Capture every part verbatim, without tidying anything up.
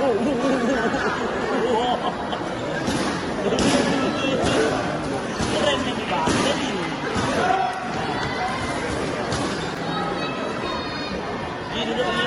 Keren nih, Bang. Jadi. Ni duduk ni.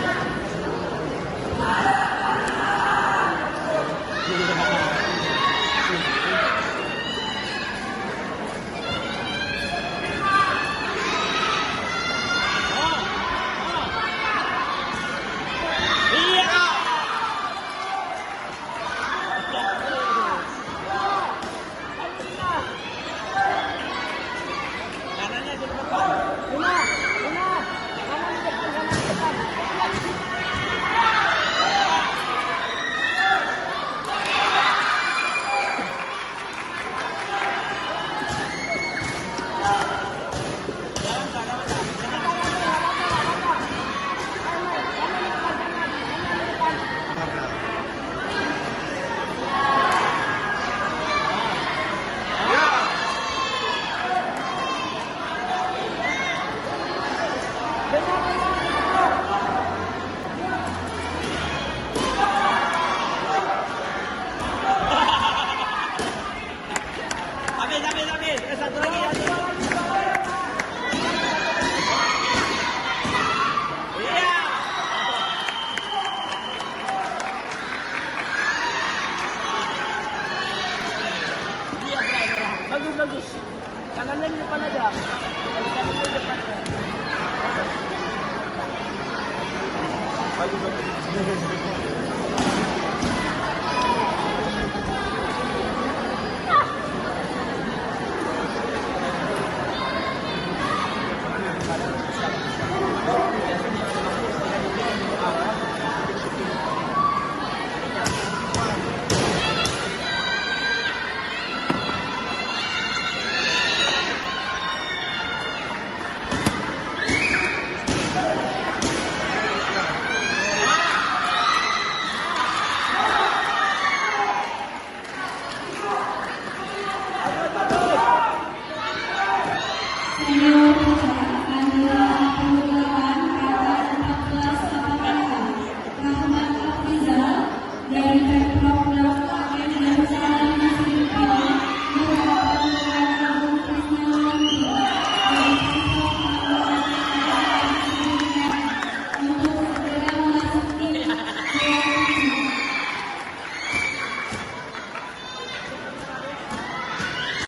Habis, habis, habis. Eh, satu lagi, satu lagi. Iya. Iya, iya, iya. Bagus, bagus. Tangannya di depan aja. Tangannya di depan aja. Bagus, bagus.